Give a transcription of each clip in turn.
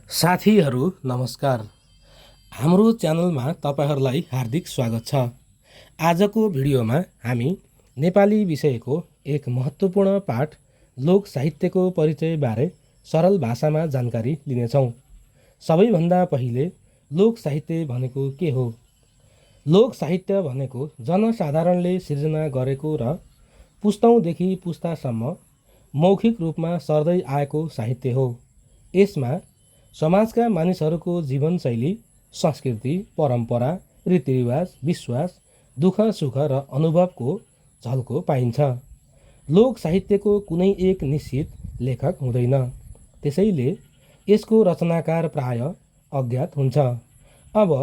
साथीहरू नमस्कार। हाम्रो च्यानलमा तपाईहरुलाई हार्दिक स्वागत छ। आजको भिडियोमा हामी नेपाली विषयको एक महत्त्वपूर्ण पाठ लोक साहित्यको परिचय बारे सरल भाषामा जानकारी लिनेछौँ। सबैभन्दा पहिले लोक साहित्य भनेको के हो? लोक साहित्य भनेको जनसाधारणले सिर्जना गरेको र पुस्तौँदेखि पुस्तासम्म मौखिक रूपमा सर्दै आएको साहित्य हो। यसमा समाजका मानिसहरूको जीवनशैली, संस्कृति, परम्परा, रीतिरिवाज, विश्वास, दुःख सुख र अनुभवको झल्को पाइन्छ। लोक साहित्यको कुनै एक निश्चित लेखक हुँदैन, त्यसैले यसको रचनाकार प्राय अज्ञात हुन्छ। अब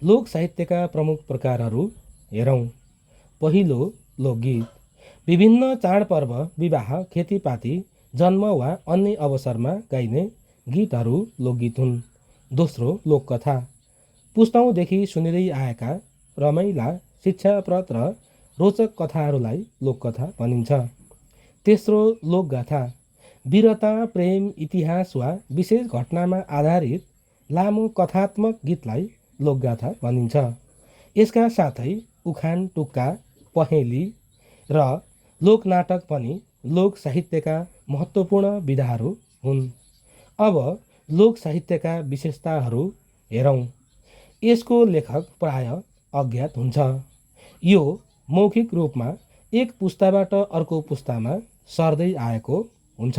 लोक साहित्यका प्रमुख प्रकारहरू हेरौँ। पहिलो, लोकगीत। विभिन्न चाडपर्व, विवाह, खेतीपाती, जन्म वा अन्य अवसरमा गाइने गीतहरू लोकगीत हुन्। दोस्रो, लोककथा। पुस्तौँदेखि सुनिँदै आएका रमाइला, शिक्षाप्रद र रोचक कथाहरूलाई लोककथा भनिन्छ। तेस्रो, लोकगाथा। वीरता, प्रेम, इतिहास वा विशेष घटनामा आधारित लामो कथात्मक गीतलाई लोकगाथा भनिन्छ। यसका साथै उखान, टुक्का, पहेँली र लोकनाटक पनि लोक साहित्यका महत्त्वपूर्ण विधाहरू हुन्। अब लोक साहित्यका विशेषताहरू हेरौँ। यसको लेखक प्राय अज्ञात हुन्छ। यो मौखिक रूपमा एक पुस्ताबाट अर्को पुस्तामा सर्दै आएको हुन्छ।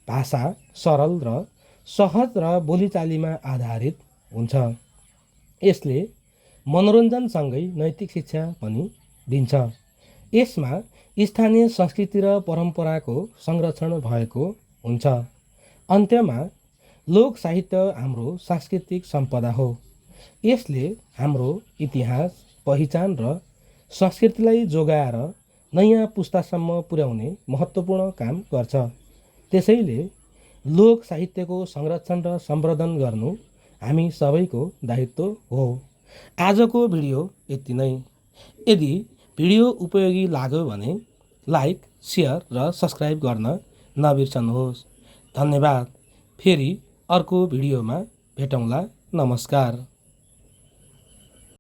भाषा सरल र सहज र बोलीचालीमा आधारित हुन्छ। यसले मनोरञ्जनसँगै नैतिक शिक्षा पनि दिन्छ। यसमा स्थानीय संस्कृति र परम्पराको संरक्षण भएको हुन्छ। अन्त्यमा लोक साहित्य हाम्रो सांस्कृतिक सम्पदा हो। यसले हाम्रो इतिहास, पहिचान र संस्कृतिलाई जोगाएर नयाँ पुस्तासम्म पुर्याउने महत्त्वपूर्ण काम गर्छ। त्यसैले लोक साहित्यको संरक्षण र सम्वर्धन गर्नु हामी सबैको दायित्व हो। आजको भिडियो यति नै। यदि भिडियो उपयोगी लाग्यो भने लाइक, सेयर र सब्स्क्राइब गर्न नबिर्सनुहोस्। धन्यवाद। फेरि अर्को भिडियोमा भेटौँला। नमस्कार।